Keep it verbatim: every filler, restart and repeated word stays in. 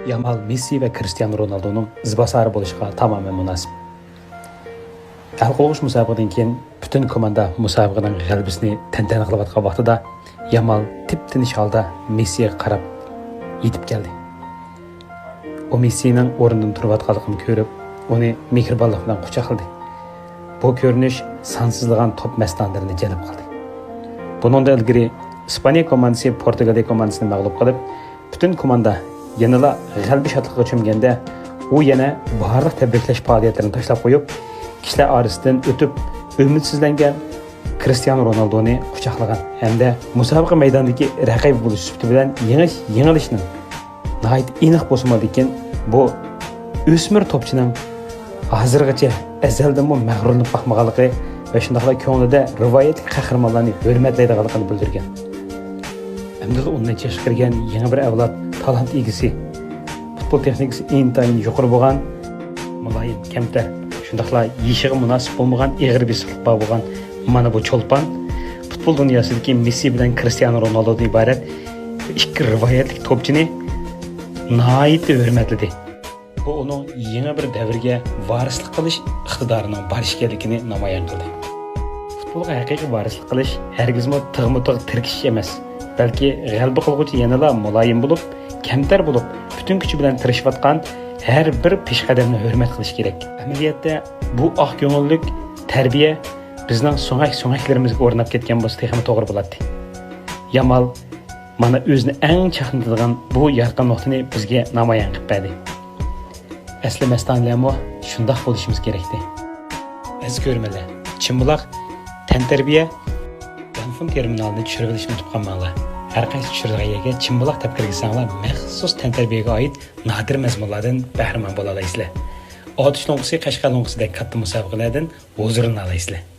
يامال مېسسى ۋە كرىستىيانو رونالدونىڭ ئىزباسارى بولۇشقا تامامەن مۇناسىپ. ھەل قىلغۇچ مۇسابىقىدىن كېيىن پۈتۈن كوماندا مۇسابىقىنىڭ غەلىبىسىنى تەنتەنە قىلىۋاتقان ۋاقتىدا يامال تىپتىنچ ھالدا مېسسىگە قاراپ يېتىپ كەلدى. ئۇ مېسسىنىڭ ئورنىدىن تۇرۇۋاتقانلىقىنى كۆرۈپ، ئۇنى مېھرىبانلىق بىلەن قۇچاقلىدى. بۇ كۆرۈنۈش سانسىزلىغان توپ مەستانىلىرىنى جەلپ قىلدى. بۇنىڭدىن ئىلگىرى ئىسپانىيە كوماندىسى پورتۇگالىيە كوماندىسىنى مەغلۇپ قىلىپ، پۈتۈن كوماندا يەنىلا غەلىبە شادلىقىغا چۆمگەندە، ئۇ يەنە بارلىق تەبرىكلەش پائالىيەتلىرىنى تاشلاپ قويۇپ، كىشىلەر ئارىسىدىن ئۆتۈپ، ئۈمىدسىزلەنگەن كرىستىيانو رونالدونى قۇچاقلىغان ھەمدە مۇسابىقە مەيدانىدىكى رەقىبى بولۇش سۈپىتى بىلەن يېڭىش، يېڭىلىشنىڭ ناھايىتى ئېنىق بولسىمۇ، لېكىن بۇ ئۆسمۈر توپچىنىڭ ھازىرغىچە ئەزەلدىنمۇ مەغرۇرلىنىپ باقمىغانلىقى ۋە شۇنداقلا كۆڭلىدە رىۋايەتلىك قەھرىمانلارنى ھۆرمەتلەيدىغانلىقىنى بىلدۈرگەن. ئەمدىلا ئون نەچچە ياشقا كىرگەن يېڭى بىر ئەۋلاد تالانت ئىگىسى، پۇتبول تېخنىكىسى ئىنتايىن يۇقىرى بولغان، مۇلايىم، كەمتەر، شۇنداقلا يېشىغا مۇناسىپ بولمىغان ئېغىر بېسىقلىق بار بولغان مانا بۇ چولپان پۇتبول دۇنياسىدىكى مېسسى بىلەن كرىستىيانو رونالدودىن ئىبارەت ئىككى رىۋايەتلىك توپچىنى ناھايىتى ھۆرمەتلىدى. بۇ ئۇنىڭ يېڭى بىر دەۋرگە ۋارىسلىق قىلىش ئىقتىدارىنىڭ بار ئىكەنلىكىنى نامايان قىلدى. پۇتبولغا ھەقىقىي ۋارىسلىق قىلىش ھەرگىزمۇ تىغمۇ تىغ تىركىشىش ئەمەس، بەلكى غەلىبە قىلغۇچى يەنىلا مۇلايىم بولۇپ، كەمتەر بولۇپ، پۈتۈن كۈچى بىلەن تىرىشىۋاتقان ھەر بىر پېشقەدەمنى ھۆرمەت قىلىش كېرەك. ئەمەلىيەتتە بۇ ئاق كۆڭۈللۈك تەربىيە بىزنىڭ سۆڭەك-سۆڭەكلىرىمىزگە ئورناپ كەتكەن بولسا تېخىمۇ توغرا بولاتتى. يامال مانا ئۆزىنى ئەڭ چاقنىتىدىغان بۇ يارقىن نۇقتىنى بىزگە نامايان قىلىپ بەردى. ئەسلى مەستانىلەرمۇ شۇنداق بولۇشىمىز كېرەكتى. ئەزىز كۆرۈرمەنلەر، چىمبۇلاق تەنتەربىيە يانفون تېرمىنالىنى چۈشۈرۈۋېلىشنى ئۇنتۇپ قالماڭلار. ھەر قايسى چۈشۈرۈلگەن يەرگە چىمبۇلاق دەپ كىرگۈزسەڭلار، مەخسۇس تەنتەربىيەگە ئائىت نادىر مەزمۇنلاردىن بەھرىمەن بولالايسىلەر. ئاتۇش لوڭقىسى، قەشقەر لوڭقىسىدەك كاتتا مۇسابىقىلەردىن ھۇزۇرلىنالايسىلەر.